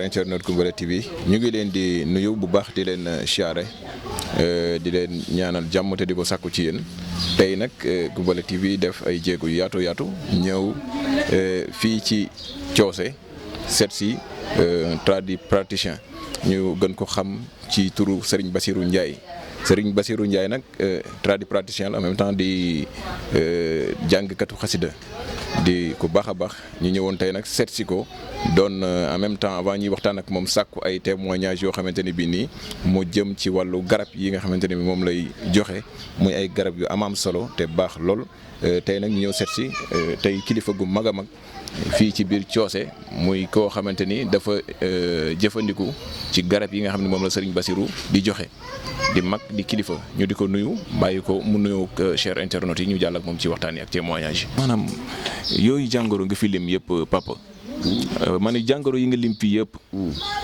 internet Goumbala TV ñu ngi leen di nuyu bu baax di leen siyaare di leen ñaanal jàmm te di ko sàkku ci yéen tey nag Goumbala TV def ay jéego yu yaatu ñëw fii ci Coose seet si tradipraticien ñu gën ko xam ci turu Serigne Bassirou Ndiaye Serigne Bassirou Ndiaye nag tradipraticien la en même temps di jàngkatu xasida di ku baax a baax ñu ñëwoon tey nag seet si ko doon en même temps avant ñuy waxtaan ak moom sàkku ay témoignages yoo xamante ni bii nii mu jëm ci wàllu garab yi nga xamante ne bi moom lay joxe muy ay garab yu am solo te baax lool tey nag ñu ñëw seet si tey kilifa gu mag a mag fii ci biir Coose muy koo xamante ni dafa jëfandiku ci garab yi nga xam ne moom la Serigne Bassirou di joxe di mag di kilifa ñu di ko nuyu bàyyi ko mu nuyu cher internautes yi ñu jàll ak moom ci waxtaan yi ak témoignage yi. maanaam yooyu jàngoro nga fi lim yëpp papa ma ne jàngoro yi nga lim fii yëpp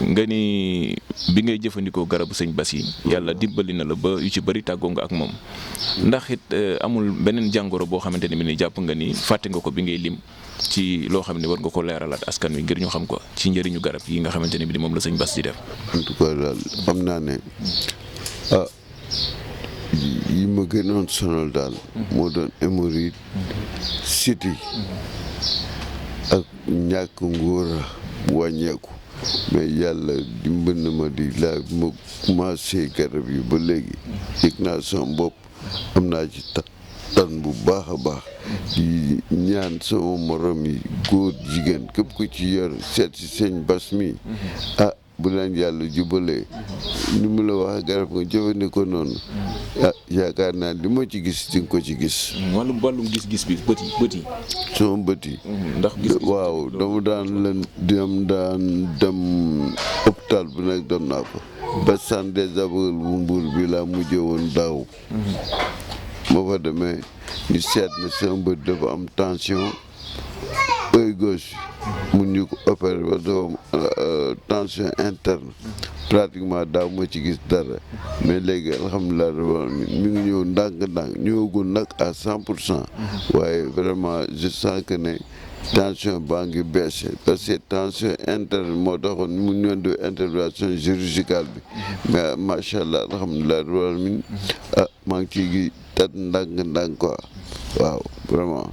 nga ni bi ngay jëfandikoo garabu sëñ Bass yi yàlla dimbali na la ba yu ci bëri tàggoo nga ak moom ndax it amul beneen jàngoro boo xamante ne bi ni jàpp nga ni fàtte nga ko bi ngay lim ci loo xam ne war nga ko leeralaat askan wi ngir ñu xam ko ci njëriñu garab yi nga xamante ne bi moom la sëñ Bass di def. en tout cas daal xam naa ne yi ma gënoon sonal daal moo doon hémorroïde siti ak ñàkk ngóora wàññeeku mais yàlla dimbal na ma di laa ma commencé garab yi ba léegi yëg naa sama bopp am naa ci tan bu baax a baax di ñaan sama morom yi góor jigéen képp ku ci yor seet si sëñ Bass mi bu leen yàlla jubalee ni mu la waxee garab nga jëfandikoo noonu yaakaar naa li ma ci gis di nga ko ci gis. wàllum gis-gis bi bët yi. sama bët yi. ndax gis waaw dama daan dem hôpital bu nekk dem naa ko. ba centre des aveugles bu Mbour bi laa mujjee woon daaw. ma fa demee ñu seet ne sama bët dafa am tension œil gauche mun ñu ko opéré ba dafa am tension interne pratiquement daaw ma ci gis dara mais léegi alhamdulilah mi ngi ñëw ndànk-ndànk ñëwagul nag à 100% waaye vraiment je sens que ne tension baa ngi baissé parce que tension interne moo taxoon mu ñëw de intervention chirurgicale bi mais macha allah alhamdulilah mi maa ngi ciy tat ndànk-ndànk quoi waaw vraiment.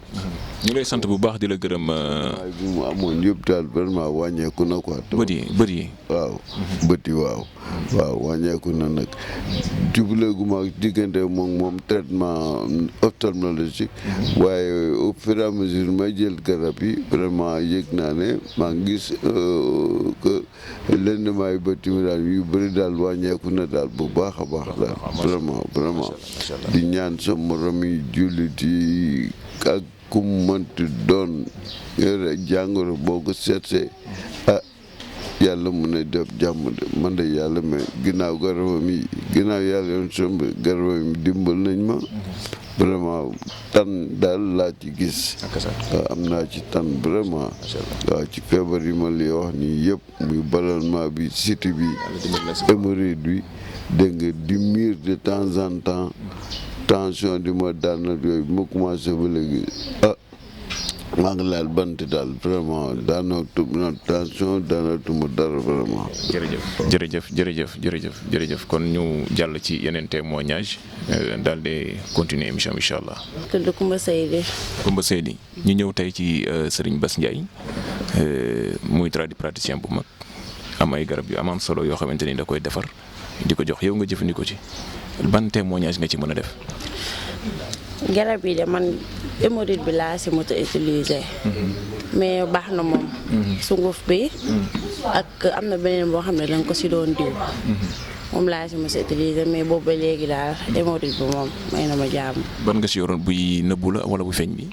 ñu lay sant bu baax di la gërëm. waaye bi mu amoon yëpp daal vraiment wàññeeku na quoi. bët yi. waaw bët yi waaw. waaw wàññeeku na nag jubleegu ma diggante moom traitement ophtalmologique waaye au fur et à mesure may jël garab yi vraiment yëg naa ne maa ngi gis que lendemaay bët yi daal yu bëri daal wàññeeku na daal bu baax a baax daal vraiment di ñaan sa morom yi jullit yi ak ku mënti doon yore jàngoro boo ko seetsee yàlla mun a def jàmm de man de yàlla mais ginnaaw yàlla yoon somb garabam yi dimbal nañ ma vraiment tan daal laa ci gis waaw am naa ci tan vraiment waaw ci feebar yi ma li wax nii yëpp muy ballonnement bi siti bi hémorroïde bi dégg nga di miir de temps en temps tension di ma daanal yooyu bi ma commencé ba léegi maa ngi laal bant daal vraiment daanatuma tension daanatuma dara vraiment. jërëjëf kon ñu jàll ci yeneen témoignage daal di continuer émission bi incha allah. tudd Koumba Seydi. ñu ñëw tey ci Serigne Bass Ndiaye muy tradipraticien bu mag am ay garab yu am solo yoo xamante ni da koy defar di ko jox yow nga jëfandikoo ci ban témoignage nga ci mën a def. garab yi de man hémorroïde bi laa si mot a utiliser mais baax na moom sunguf bi ak am na beneen boo xam ne danga ko si doon diw moom laa si mos a utiliser mais boobu ba léegi daal hémorroïde bi moom may na ma jàmm. ban nga si yoroon buy nëbbu la wala bu feeñ bi.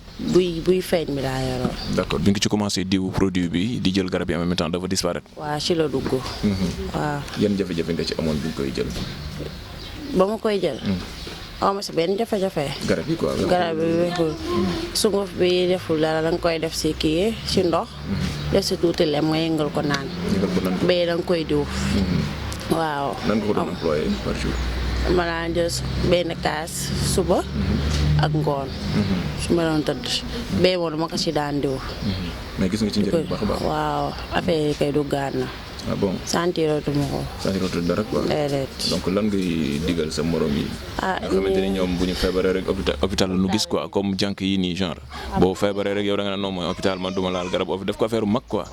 buy feeñ bi laa yoroon. d'accord bi nga ci commencé diw produit bi di jël garab yi en même temps dafa disparaître. waaw ci la dugg. waaw. yan jafe-jafe nga ci amoon bi nga koy jël. ba ma koy jël. ma si benn jafe-jafe. garab yi quoi garab yi wexul sunguf bi deful dara da nga koy def si kii si ndox. def si tuuti lem nga yëngal ko naan. bee da nga koy diw. waaw. nan nga ko doon employé par jour. ma daan jël benn kaas suba. ak ngoon. su ma doon tëdd. bee moom dama ko si daan diw. mais gis nga ci njëriñ bu baax a baax. waaw affaire yi kay duggaat na. ah bon sentiratuma ko. sentiratu dara quoi. déedéet. donc lan ngay digal sa morom yi. ah nga xamante ni ñoom bu ñu feebaree rek hôpital nu gis quoi comme jànk yi nii genre boo feebaree rek yow da nga ne non mooy hôpital man duma laal garab def ko affaire mag quoi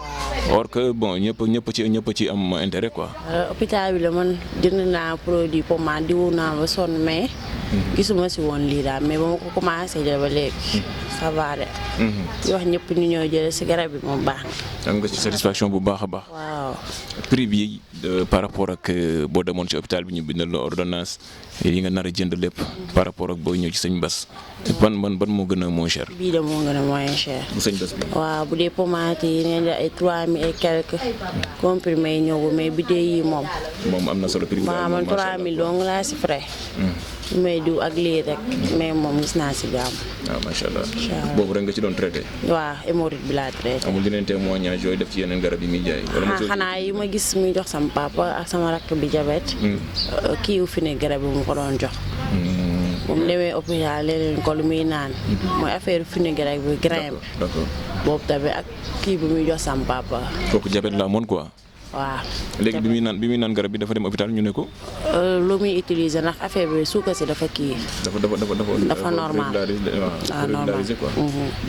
or que bon ñëpp ci am intérêt quoi. hôpital bi la man jënd naa produit pommade diwu naa ba sonn mais. gisuma si woon lii daal mais ba ma ko commencé jël ba léegi. ça va de. di wax ñëpp ñu ñoo jëlee si garab bi moom baax na. am nga ci satisfaction bu baax a baax. waaw. prix bi par rapport ak boo demoon ci hôpital bi ñu bindal la ordonnance yi nga nar a jënd lépp par rapport ak boo ñëw ci sëñ Bass ban moo gën a moins cher. bii de moo gën a moins cher. bu sëñ Bass bi. waaw bu dee pommade yi nee na ay 3000 et quelques comprimés yi ñëw mais bi dee yi moom. moom am na solo prix bi. waaw man 3000 dong laa si frais. lu may diw ak lii rek mais moom gis naa si jàmm. waaw macha allah boobu rek nga ci doon traité. waaw hémorroïde bi laa traité. amul yeneen témoignage yooyu def ci yeneen garab yi muy jaay. xanaa yi ma gis muy jox sama papa ak sama rakk bi diabète. kii wu fi ne garab bi mu ko doon jox. moom demee hôpital leneen ko lu muy naan. mooy affaire vinaigre bi grain bi. d'accord boobu tamit ak kii bi muy jox sama papa. kooku diabète la amoon quoi. waaw. léegi bi muy naan garab bi dafa dem hôpital ñu ne ko. lu muy utiliser ndax affaire bi suukar si dafa kii. dafa normal normal quoi.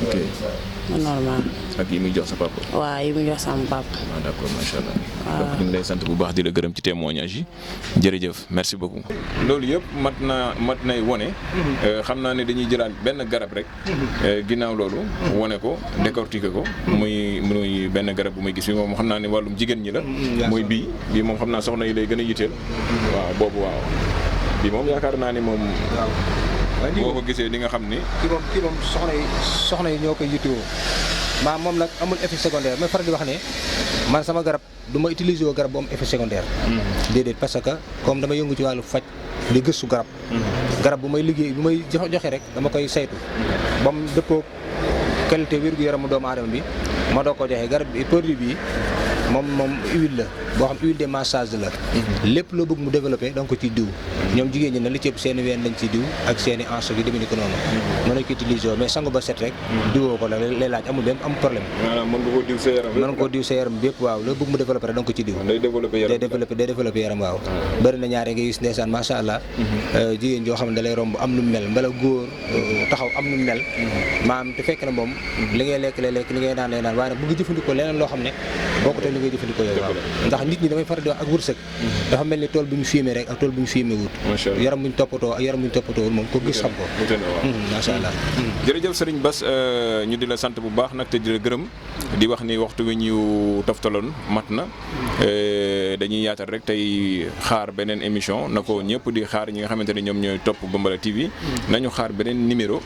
ok. normal. ak yi muy jox sa papa. waaw yi muy jox sama papa. waaw d'accord macha allah. donc ñu ngi lay sant bu baax di la gërëm ci témoignage yi jërëjëf merci beaucoup. loolu yëpp mat nay wone. xam naa ne dañuy jëlaat benn garab rek. ginnaaw loolu. wone ko décortiquer ko. muy benn garab bu may gis bi moom xam naa ne wàllum jigéen ñi la. muy bii moom xam naa soxna yi lay gën a yitteel. waaw boobu waaw. bii moom yaakaar naa ni moom. boo ko gisee di nga xam ni. kii moom soxna yi ñoo koy yittewoo moom nag amul effet secondaire may faral di wax ne man sama garab du ma utiliser woo garab bu am effet secondaire. déedéet parce que comme dama yëngu ci wàllu faj di gëstu garab. garab bu may liggéey bu may joxe rek dama koy saytu ba mu dëppoo qualité wér-gu-yaramu doomu aadama bi ma doo ko joxe garab bi produit bi moom huile la boo xam huile de massage la. lépp loo bëgg mu développé da nga ko ciy diw. ñoom jigéen ñi ne li ci ëpp seen i ween lañ ciy diw ak seen i hanche yi demee ni ko noonu. mën nañ ko utiliser mais sangu ba set rek. diwoo ko la lay laaj amul benn am problème. maanaam mën nga koo diw sa yaram. mën nga koo diw sa yaram bépp waaw loo bëgg mu développé rek da nga ko ci diw. day développé yaram waaw. bëri na ñaare nga gis ndeysaan macha allah. jigéen joo xam ne da lay romb am nu mel mbala góor taxaw am nu mel. maam te fekk na moom li ngay lekk lay lekk li ngay naan lay naan waaye nag bëgg jëfandikoo leneen loo xam ne bokkut ak li ngay jëfandikoo yow waaw ndax nit ñi damay faral di wax ak wërsëg dafa mel ni tool bu ñu fumier rek ak tool bu ñu fumier wut yaram bu ñu toppatoo ak yaram bu ñu toppatoo moom ko gis xam ko macha allah. jërëjëf Serigne Bass ñu di la sant bu baax nag te di la gërëm di wax ni waxtu wi ñu toftaloon mat na dañuy yaatal rek tey xaar beneen émission na ko ñëpp di xaar ñi nga xamante ne ñoom ñooy topp Bambara TV nañu xaar beneen numéro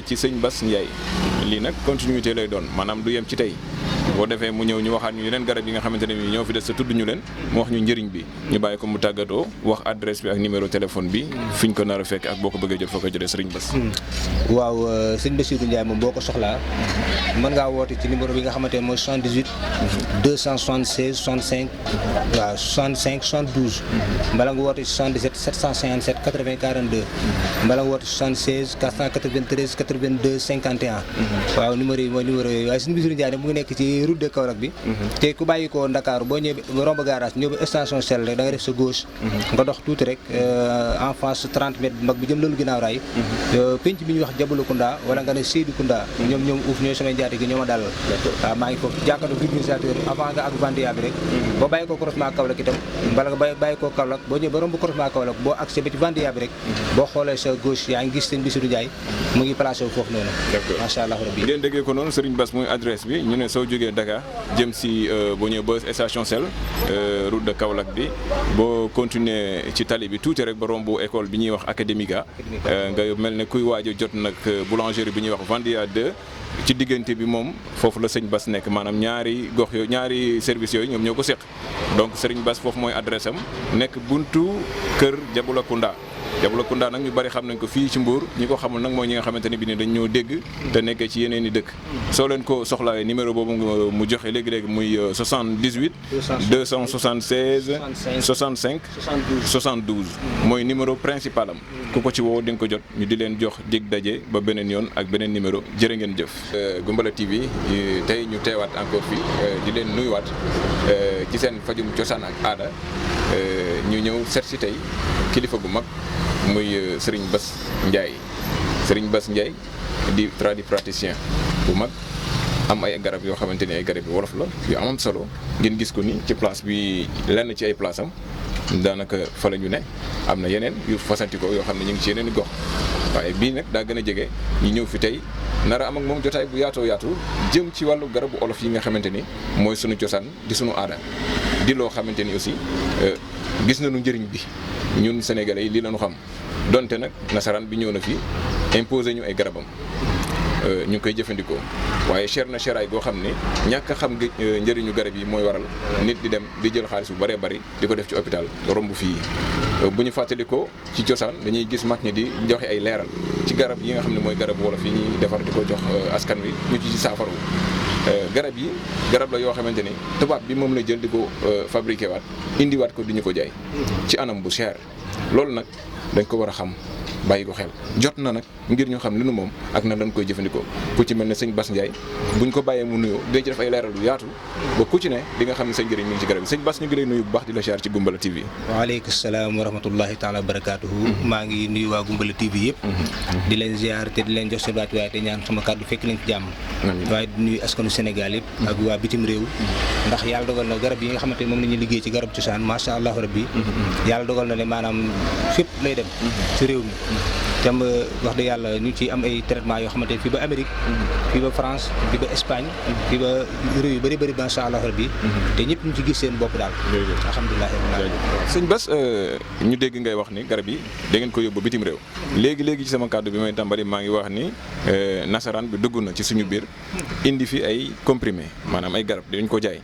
ci sëñ Bass Ndiaye lii nag continuité lay doon maanaam du yem ci tey boo defee mu ñëw ñu waxaat ñu yeneen garab yi nga xamante ne ni ñoo fi des te tudd ñu leen mu wax ñu njëriñ bi ñu bàyyi ko mu tàggatoo wax adresse bi ak numéro téléphone bi fi ñu ko nar a fekk ak boo ko bëggee jot foo koy jotee Serigne Bass. waaw sëñ Bassirou Ndiaye moom boo ko soxlaa mën ngaa woote ci numéro bi nga xamante ne mooy 78 276 65 waaw 65 72 mbala nga woote 77 757 80 42 mbala nga woote 76 493 82 51 waaw numéro yi mooy numéro yooyu waaye sëñ Bassirou Ndiaye mu ngi nekk ci route de Kaolack bi te ku bàyyi ko Ndakaaru boo ñëwee romb garage ñëw ba station Shell rek da nga def sa gauche nga dox tuuti rek en face 30 mètres bu mag bi jëm loolu ginnaaw raay penc bi ñuy wax Jabalukunda wala nga ne Seydikunda ñoom uuf ñooy samay njaati gi ñoo ma dalal waaw maa ngi foofu jàkkaarloo vulgarisateur avant nga ak Vandia bi rek boo bàyyi ko croisement Kaolack itam bala nga bàyyi ko Kaolack boo ñëwee ba romb croisement Kaolack boo accès ba ci Vandia bi rek boo xoolee sa gauche yaa ngi gis sëñ Bassirou Ndiaye mu ngi placé wu foofu noonu macha allah rabbi ngeen déggee ko noonu Serigne Bass muy adresse bi ñu ne soo jógee Dakar jëm si boo ñëwee ba station Shell route de Kaolack bi boo continuer ci tali bi tuuti rek ba romb école bi ñuy wax Académica nga mel ne kuy waaj a jot nag boulangerie bi ñuy wax Vandia 2 ci diggante bi moom foofu la sëñ Bass nekk maanaam ñaari gox yooyu ñaari service yooyu ñoom ñoo ko seq donc Serigne Bass foofu mooy adresse am nekk buntu kër Jabalukunda Jabalakunda nag ñu bari xam nañ ko fii ci Mbour ñi ko xamul nag mooy ñi nga xamante ne bi ne dañ ñoo dégg te nekkee ci yeneen i dëkk soo leen ko soxlawee numéro boobu mu joxe léegi-léegi muy 78 276 65 72 mooy numéro principal am ku ko ci woo di nga ko jot ñu di leen jox dig daje ba beneen yoon ak beneen numéro jërë ngeen jëf. Goumbala TV tey ñu teewaat encore fii di leen nuyuwaat ci seen fajum cosaan ak aada ñu ñëw seet si tey kilifa gu mag muy Serigne Bass Ndiaye Serigne Bass Ndiaye di tradipraticien bu mag am ay garab yoo xamante ni ay garab yu wolof la yu amam solo ngeen gis ko ni ci place bi lenn ci ay place am daanaka fa la ñu ne am na yeneen yu fasantikoo yoo xam ne ñu ngi ci yeneen i gox waaye bii nag daa gën a jege ñu ñëw fi tey nara am ak moom jotaay bu yaatoo yaatu jëm ci wàllu garabu olof yi nga xamante ni mooy sunu cosaan di sunu aada di loo xamante ni aussi gis nañu njëriñ bi ñun sénégalais yi lii lañu xam donte nag nasaraan bi ñëw na fi imposé ñu ay garabam ñu ngi koy jëfandikoo waaye cher na cheraay goo xam ne ñàkk a xam njëriñu garab yi mooy waral nit di dem di jël xaalis bu bëree bëri di ko def ci hôpital romb fii bu ñu fàttalikoo ci cosaan dañuy gis mag ñi di joxe ay leeral ci garab yi nga xam ne mooy garab wolof yi ñuy defar di ko jox askan wi ñu ci saafaru garab yi garab la yoo xamante ni tubaab bi moom la jël di ko fabriqué waat indiwaat ko di ñu ko jaay ci anam bu cher loolu nag dañ ko war a xam bàyyi ko xel jot na nag ngir ñu xam li nu moom ak na lañ koy jëfandikoo ku ci mel ne sëñ Bass Ndiaye buñ ko bàyyee mu nuyoo dañ ci def ay leeral yu yaatu ba ku ci ne di nga xam ne sa njëriñ mi ngi ci garab yi sëñ Bass ñu ngi lay nuyu bu baax di la siyaar ci Goumbala TV. waaleykum salaam wa rahmatullahi taala wa barakaatuhu. maa ngi nuyu waa Goumbala TV yëpp. di leen ziar te di leen jox seen wàccuwaay te ñaan sama kàddu fekk leen ci jàmm. waaye di nuyu askanu Sénégal yëpp. ak waa bitim réew. ndax yàlla dogal na garab yi nga xamante ne moom la ñuy liggéey ci garab cosaan macha allah rabbi yàlla dogal na ne maanaam fépp lay dem ci réew mi tam wax dëgg yàlla ñu ci am ay traitement yoo xamante ne fii ba Amérique fii ba France fii ba Espagne fii ba réew yu bëri bëri macha allah rabbi te ñëpp ñu ci gis seen bopp daal alhamdulilah. sëñ Bass ñu dégg ngay wax ni garab yi da ngeen ko yóbbu bitim réew léegi ci sama kàddu bi may tàmbali maa ngi wax ni nasaraan bi dugg na ci suñu biir indi fi ay comprimé maanaam ay garab dañ ko jaay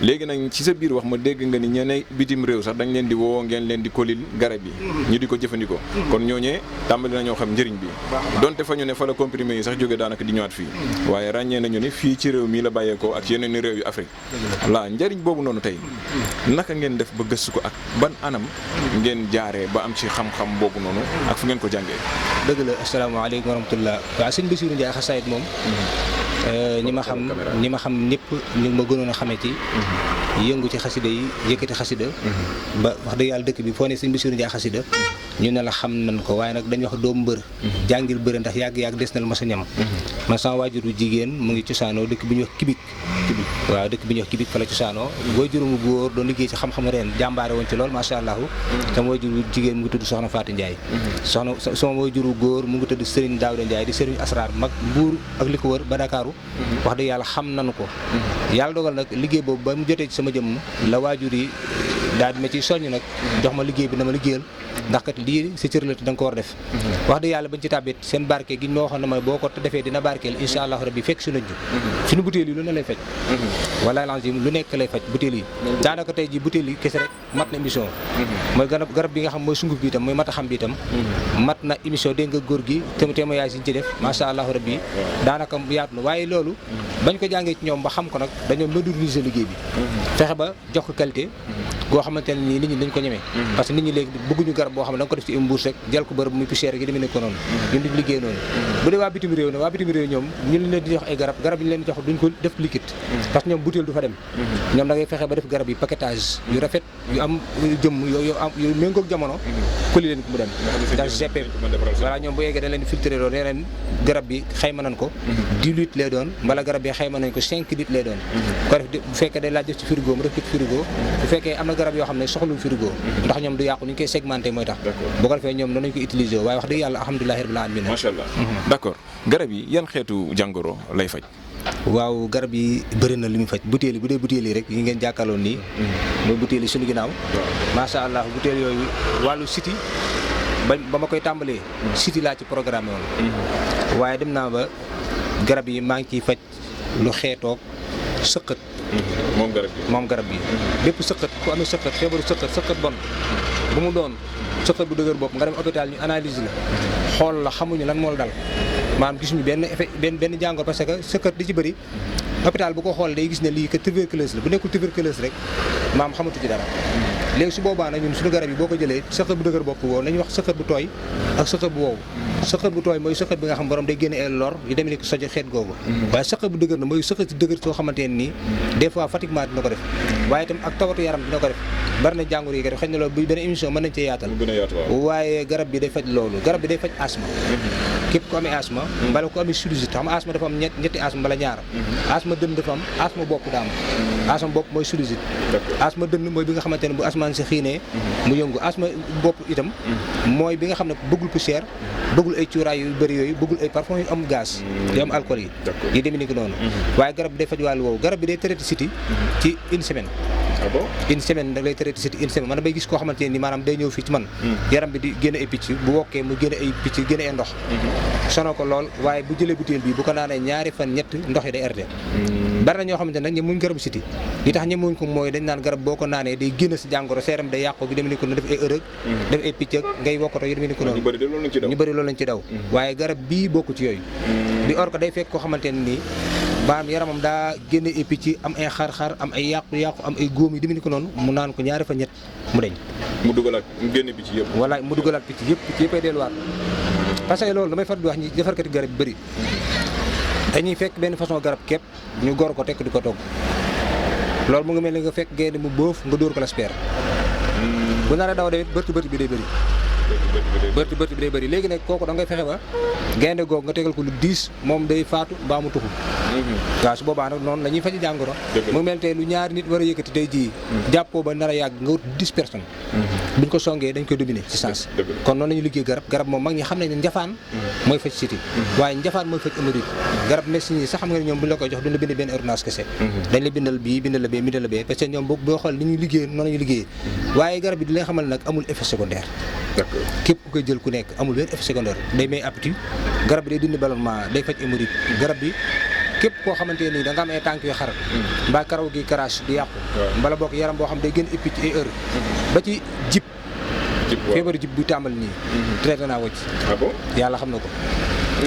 léegi nag ci sa biir wax ma dégg nga ni ñeneen bitim réew sax dañ leen di woo ngeen leen di kolil garab yi ñu di ko jëfandikoo kon ñooñee tàmbali nañoo xam njëriñ bi donte fa ñu ne fa la comprimé yi sax jóge daanaka di ñëwaat fii waaye ràññee nañu ni fii ci réew mii la bàyyeekoo ak yeneen i réew yu Afrique laa njëriñ boobu noonu tey naka ngeen def ba gëstu ko ak ban anam ngeen jaaree ba am ci xam-xam boobu noonu ak fu ngeen ko jàngee. dëgg la asalaamaaleykum wa rahmatullah waaw sëñ Bassirou Ndiaye xasaayit moom ñi ma xam ñëpp ñu ma gënoon a xamee ci yëngu ci xasida yi yëkkati xasida ba wax dëgg yàlla dëkk bi foo ne sëñ Bassirou Ndiaye xasida ñu ne la xam nañ ko waaye nag dañuy wax doomu mbër jàngil bëre ndax yàgg-yàgg des na la ma sa ñam man sama waajuru jigéen mu ngi cosaanoo dëkk bi ñuy wax kibik waaw dëkk bi ñuy wax kibik fa la cosaanoo waajuru mu góor doon liggéey ci xam-xam reen jàmbaare woon ci lool macha allah sama waajuru jigéen mu ngi tudd soxna Fatou Ndiaye sama waajuru góor mu ngi tudd Serigne Daouda Ndiaye di Serigne Asrar mag Mbuur ak li ko wër ba Dakaaru wax dëgg yàlla xam nañu ko yàlla dogal nag liggéey boobu ba mu jotee ci sama jëmm la waajur yi daal di ma ci soññ nag jox ma liggéey bi na ma liggéeyal ndax kat lii sa cër la te da nga ko war a def wax dëgg yàlla bañ ci tàbbit seen barke gi ma waxoon na ma boo ko defee dina barkeel incha allah rabbi fekk suñu suñu butéel yi lu ne lay faj wala langim lu nekk lay faj butéel yi daanaka tey ji butéel yi kese rek mat na émission mooy garab bi nga xam mooy sunguf bi itam mooy mat a xam bi itam mat na émission dégg nga góor gi témoignage yi ñu ci def macha allah rabbi daanaka yaatu na waaye loolu bañ ko jàngee ci ñoom ba xam ko nag dañoo moderniser liggéey bi fexe ba jox ko qualité goo xamante ne nii nit ñi dañ ko ñemee parce que nit ñi léegi bëgguñu garab boo xam ne da nga ko def ci mbuus rek jël ko bërëb muy poussière gi demee ne ko noonu ñun duñ liggéey noonu bu dee waa bitim réew ne waa bitim réew ñoom ñu leen di jox ay garab yi ñu leen jox duñ ko def liquide parce que ñoom butéel du fa dem ñoom da ngay fexe ba def garab yi paquetage yu rafet yu am jëmm yu méngoog jamono koli leen ko mu dem ndax GP voilà ñoom bu yeggee dañ leen di filtré doon nee leen garab bi xayma nañ ko 10 litres lay doon mbala garab bi xayma nañ ko 5 litres lay doon ko def bu fekkee day laaj def ci frigo mu def ci frigo bu fekkee am na garab yoo xam ne soxlul frigo ndax ñoom du yàqu ni ñu koy segmenté mooy tax boo ko defee ñoom noonu lañu ko utiliser waaye wax dëgg yàlla alhamdulilahi rabbil alamin macha allah d'accord garab yi yan xeetu jàngoro lay faj waaw garab yi bëri na li muy faj butéel yi bu dee butéel yi rek yi ngeen jàkkaarloon nii mooy butéel yi suñu ginnaaw macha allah butéel yooyu wàllu siti ba ma koy tàmbalee siti laa ci programme woon waaye dem naa ba garab yi maa ngi ciy faj lu xeetoog sëqët. moom garab gi. bépp sëqët ku amee sëqët feebaru sëqët bon bu mu doon sëqët bu dëgër bopp nga dem hôpital ñu analyse la xool la xamuñu lan moo la dal maanaam gisuñu benn effet benn jàngoro parce que sëqët di ci bëri hôpital bu ko xool day gis ne lii que tuberculose la bu nekkul tuberculose rek maam xamatu ci dara. léegi su boobaa nag ñun suñu garab yi boo ko jëlee sëqët bu dëgër bopp woowu la ñuy wax sëqët bu tooy ak sëqët bu wow. sëqët bu tooy mooy sëqët bi nga xam borom day génne ay lor yu demee ni ko sojo xeet googu. waaye sëqët bu dëgër na mooy sëqët si dëgër soo xamante ne nii des fois fatiguement dina ko def waaye itam ak tawatu yaram dina ko def bari na jàngoro yi ko def xëy na loolu bu benn émission mën nañ cee yaatal waaye garab bi day faj loolu garab bi day faj asma képp ku amee asma mbala ku amee sinusite xam asma dafa am ñetti asma mbala ñaar asma dënn dafa am asma bopp daa am asma bopp mooy sinusite asma dënn mooy bi nga xamante ne bu asmaan si xiinee mu yëngu asma bopp itam mooy bi nga xam ne bëggul poussière bëggul ay cuuraay yu bëri yooyu bëggul ay parfum yu am gaz yu am alcool yi demee ni ko noonu waaye garab bi day faj wàllu woowu garab bi day traité siti ci une semaine une semaine da lay traité siti une semaine man damay gis koo xamante ne ni maanaam day ñëw fii ci man yaram bi di génne ay picc bu wokkee mu génne ay picc génne ay ndox sono ko lool waaye bu jëlee butéel bi bu ko naanee ñaari fan ñett ndox yi day arrêté bari na ñoo xamante ne nag ñemuñ garabu siti li tax ñemuñ ko mooy dañ naan garab boo ko naanee day génn si jàngoro seeram day yàqu bi dem ni ko noonu def ay ërëg def ay picc ak ngay wokkato yu dem ni ko noonu ñu bëri loolu lañ ci daw waaye garab bii bokku ci yooyu bi or ko day fekk koo xamante ne nii baam yaramam daa génne ay picc am ay xar-xar am ay yàqu-yàqu am ay góom yi demee ni ko noonu mu naan ko ñaari fa ñett mu deñ mu dugalaat mu génne picc yëpp wala mu dugalaat picc yëpp ay delluwaat parce que loolu damay far di wax ñi defarkati garab yu bëri dañuy fekk benn façon garab képp ñu gor ko tekk di ko togg loolu mu ngi mel ni nga fekk gaynde mu boof nga dóor ko l'asper bu naree daw dawit bërti bi day bëri bërti bi day bëri léegi nag kooku da ngay fexe ba gaynde googu nga tegal ko lu 10 moom day faatu mbaa mu tuxu waaw su boobaa nag noonu la ñuy faji jàngoro mu mel tey lu ñaari nit war a yëkkati day ji jàppoo ba nar a yàgg nga wut 10 personnes buñ ko songee dañ koy dominer ci sens kon noonu la ñuy liggéey garab moom mag ñi xam nañ ne njafaan mooy faj siti waaye njafaan mooy faj hémorroïde garab médecine yi sax xam nga ne ñoom buñ la koy jox duñ la bind benn ordonnance kese dañ la bindal bii bindal la bee parce que ñoom boo xool ni ñuy liggéey noonu la ñuy liggéey waaye garab bi di leen xamal nag amul effet secondaire képp ku koy jël ku nekk amul benn effet secondaire day may appétit garab bi day dindi ballonnement day faj hémorroïde garab bi képp koo xamante nii da nga am ay tànk yu xar mbaa karaw gi crache di yàqu mbala bokk yaram boo xam day gën éppi ci ay heure ba ci jib feebaru jib bu tàmbali nii traité naa wacc yàlla xam na ko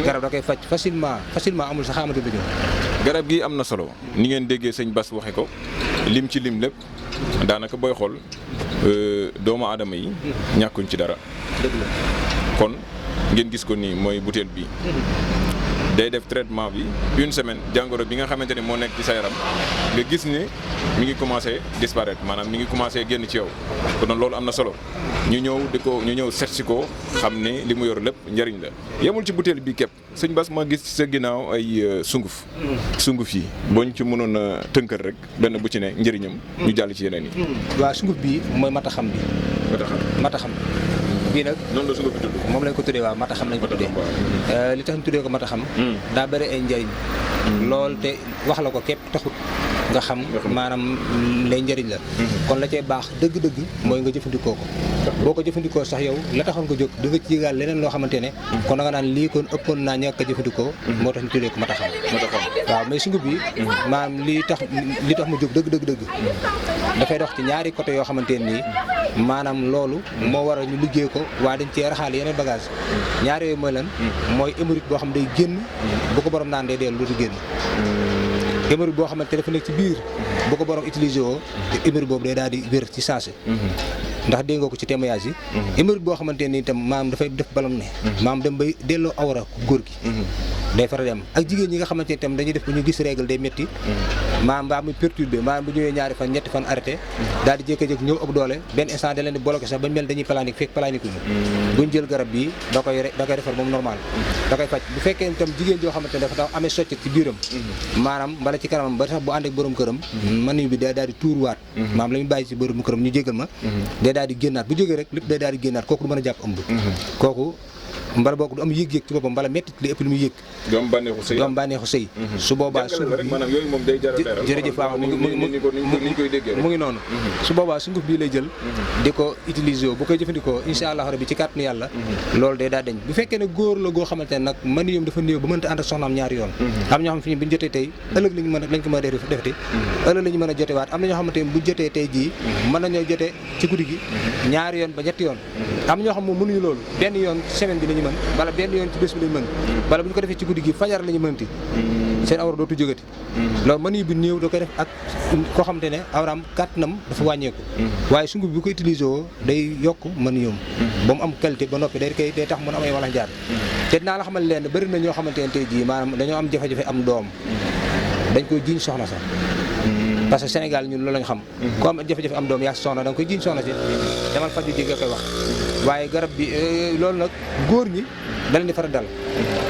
garab da koy faj facilement amul sa xamante la ñëw garab gi am na solo ni ngeen déggee sëñ Bass waxe ko lim ci lim lépp daanaka booy xool doomu aadama yi ñàkkuñ ci dara kon ngeen gis ko nii mooy butéel bi day def traitement bi une semaine jàngoro bi nga xamante ne moo nekk ci sa yaram nga gis ne mi ngi commencé disparaître maanaam mi ngi commencé génn ci yow kon loolu am na solo ñu ñëw seet si ko xam ne li mu yor lépp njëriñ la yemul ci butéel bi képp sëñ Bass ma gis ci sa ginnaaw ay sunguf yi boo ñu ci mënoon a tënkal rek benn bu ci ne njëriñam ñu jàll ci yeneen yi. waaw sunguf bi mooy mataxam bi. mataxam bii nag noonu la sunguf bi tudd. moom lañ ko tuddee waaw mataxam lañ ko tuddee. li tax ñu tuddee ko mataxam. daa bëri ay njëriñ. lool te wax la ko képp taxut nga xam maanaam lay njëriñ la. kon la cay baax dëgg-dëgg mooy nga jëfandikoo ko. boo ko jëfandikoo sax yow la taxoon nga jóg di nga ci yëgaal leneen loo xamante ne. kon da nga naan lii kon ëppoon naa ñàkk a jëfandikoo. moo tax ñu tuddee ko mataxam. waaw mais sunguf bi maanaam li tax mu jóg dëgg. dafay dox ci ñaari côté yoo xamante ne nii maanaam loolu moo waral ñu liggéey ko waaye dañ cee raxaal yeneen bagage ñaar yooyu mooy lan mooy hémorroïde boo xam day génn bu ko borom naan day dellu dootu génn hémorroïde boo xamante dafa nekk ci biir bu ko borom utilisé woo te hémorroïde boobu day daal di wér ci saase ndax dégg nga ko ci témoignage yi hémorroïde boo xamante ni itam maam dafay def balom ne maam dem bay delloo awra góor gi day faral di am ak jigéen ñi nga xamante ni itam dañuy def bu ñu gis règle day métti maam mbaa muy perturbé maam bu ñëwee ñaari fan ñetti fan arrêté daal di jékki-jékki ñëw ëpp doole benn instant da leen di bloqué sax bañ mel dañuy planique fekk planique ñu buñ jël garab bi da koy defar moom normal da koy faj bu fekkee itam jigéen joo xamante ne dafa taw amee soccet ci biiram maanaam mbala ci kanamam ba sax bu ànd ak borom këram manu bi day daal di tuurwaat maam la ñu bàyyi ci borom këram ñu jégal ma day daal di génnaat bu jógee rek lépp day daal di génnaat kooku du mën a jàpp ëmb kooku mbala boog du am yëg-yëg ci boppam mbala métti li ëpp lu muy yëg du am bànneexu sëy su boobaa maanaam yooyu moom day jar a leeral jërëjëf waaw ni ñu koy déggee mu ngi noonu su boobaa sunguf bii lay jël di ko utiliser bu koy jëfandikoo insha allah rabbi ci kàttanu yàlla loolu day daa deñ bu fekkee ne góor la goo xamante ne nag man yoom dafa néew ba mënta ànd ak soxnaam ñaari yoon am ñoo xam fi ñu bu ñu jotee tey ëllëg lañ ko mën a defati ëllëg la ñu mën a jote waat am na ñoo xamante ne bu jotee tey jii mën nañoo jotee ci guddi gi ñaari yoon ba ñetti yoon am ñoo xam moom mënuñu loolu benn yoon semaine bi la ñu mën wala benn yoon ci bés bi la ñu mën wala bu ñu ko defee ci guddi gi fajar la ñu mënti seen awra dootu jógati loolu mën bi néew da koy def ak koo xamante ne awraam kàttanam dafa wàññeeku waaye sunguf bi ko utiliser woo day yokk mën yoom ba mu am qualité ba noppi day tax mën am ay wala jaar te dinaa la xamal leen bëri na ñoo xamante ne tey jii maanaam dañoo am jafe-jafe am doom dañ koy jiiñ soxna sax parce que Sénégal ñun loolu lañ xam ku am jafe-jafe am doom yaa si soxna da nga koy jiiñ soxna si demal faju ji nga koy wax waaye garab bi loolu nag góor ñi da leen di faral dal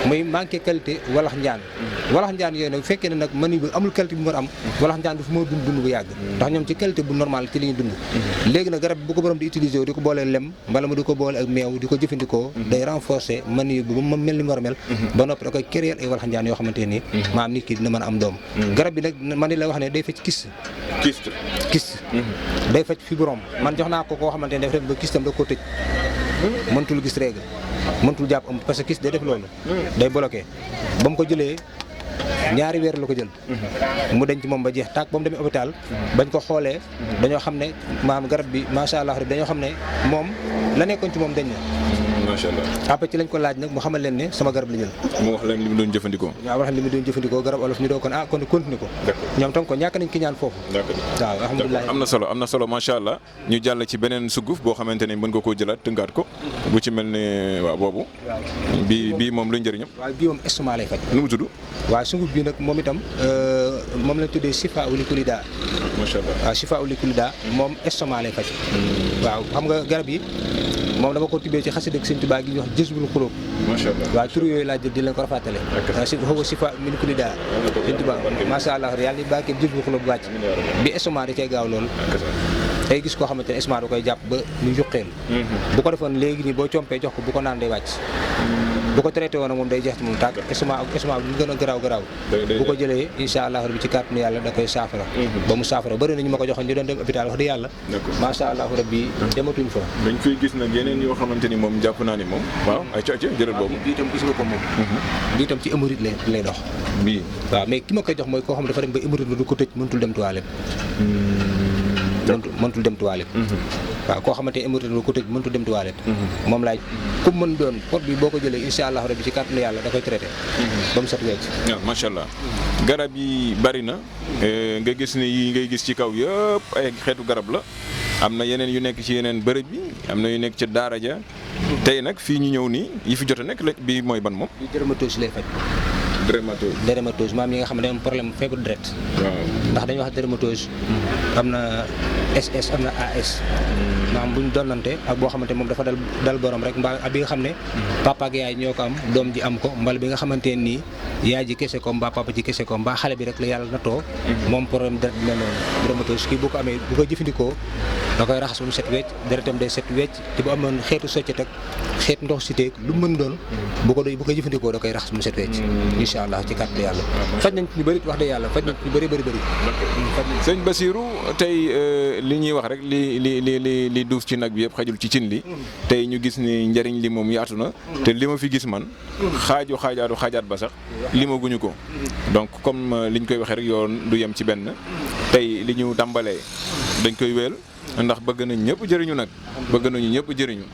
muy manqué qualité walax njaan yooyu nag bu fekkee ne nag mën bi amul qualité bu mu war am walax njaan du fu moo dund bu yàgg ndax ñoom ci qualité bu normal ci li ñu dund léegi nag garab bi bu ko borom di utiliser di ko boole lem mbala mu di ko boole ak meew di ko jëfandikoo day renforcer mën bu ma mel ni mu war a mel ba noppi da koy créer ay walax njaan yoo xamante nii maanaam nit ki dina mën a am doom garab bi nag man di la wax ne day fecc kyste day fecc fibrome man jox naa ko koo xamante ne daf def ba kystam da koo tëj mëntul gis règle mëntul jàpp am parce que kyste day def loolu day bloqué ba mu ko jëlee ñaari weer la ko jël mu denc moom ba jeex tàkk ba mu demee hôpital bañ ko xoolee dañoo xam ne maam garab bi macha allah dañoo xam ne moom la nekkoon ci moom dañ na macha allah après ci lañ ko laaj nag mu xamal leen ne sama garab la jël mu wax leen li mu doon jëfandikoo waaw wax li mu doon jëfandikoo garab olof ñu doo kon kon continuer ko ñoom tam ko ñàkk nañ ki ñaan foofu waaw alhamdulilah am na solo macha allah ñu jàll ci beneen sunguf boo xamante ne mën nga koo jëlaat tëngaat ko bu ci mel ne waaw boobu bii moom luy njëriñam waaw bii moom estomac lay faj nu mu tudd waaw sunguf bii nag moom itam moom lañ tuddee Chifa uli kulida macha allah waaw Chifa uli kulida moom estomac lay faj waaw xam nga garab yi moom dama ko tibbee ci xasida Sëñ Tuubaa gi ñuy wax Jazbul Xulóob macha allah waaw tur yooyu laa jël di leen ko rafetale si xaw Chifa min kulli daa Sëñ Tuubaa macha allah yàlla ni bàkkee Jazbul Xulóob wàcc bi estomac da cay gaaw loolu tey gis koo xamante ne estomac da koy jàpp ba ñu yuqeel bu ko defoon léegi nii boo compee jox ko bu ko naan day wàcc bu ko traité woon moom day jeex ci moom tàgg estomac bi mu gën a garaaw bu ko jëlee insha allah rabbi ci kàttanu yàlla da koy saafara ba mu saafara bëri nañu ma ko joxoon ñu doon dem hôpital wax dëgg yàlla masha allah rabbi dematuñ fa dañ koy gis nag yeneen yoo xamante ni moom jàpp naa ni moom waaw ay ca jëral boobu bii itam gis nga ko moom bii itam ci hémorroïde lay dox bii waaw mais ki ma koy jox mooy koo xam ne dafa dem ba hémorroïde du ko tëj mënutul dem toilette mënutul dem toilette waaw koo xamante ne hémorroïde ko tëj mënutul dem toilette moom laaj ku mën doon pot bi boo ko jëlee insha allah rabbi ci kàttanu yàlla da koy traité ba mu set wecc waaw macha allah garab yi bari na nga gis ne yi ngay gis ci kaw yëpp ay xeetu garab la am na yeneen yu nekk ci yeneen bërëb bi am na yu nekk ci daara ja tey nag fii ñu ñëw nii yi fi jot a nekk la bi mooy ban moom bi dermatose lay faj dermatose maam yi nga xam ne am problème feebar deret waaw ndax dañuy wax dermatose am na SS am na AS maam bu ñu doonante ak boo xamante moom dafa dal borom rek mbaa bi nga xam ne papa ak yaay ñoo ko am doom ji am ko mbala bi nga xamante ne nii yaay ji kese ko mbaa papa ji kese ko mbaa xale bi rek la yàlla natoo moom problème deret bi mel noonu dermatose kii bu ko amee bu ko jëfandikoo da koy raxas ba mu set wecc deretam day set wecc te bu amoon xeetu soccet ak xeetu ndox si teeg lu mu mën doon bu ko jëfandikoo da koy raxas ba mu set wecc incha allah ci kàttan yàlla faj nañ ci ñu bëri wax dëgg yàlla faj nañ ci ñu bëri sëñ Bassirou tey li ñuy wax rek li duuf ci nag bi yëpp xajul ci cin li tey ñu gis ni njëriñ li moom yaatu na te li ma fi gis man xaajaat ba sax li ma guñu ko donc comme liñ koy waxee rek yoon du yem ci benn tey li ñu tàmbalee dañ koy wéel ndax bëgg nañ ñëpp jëriñu nag bëgg nañu ñëpp jëriñu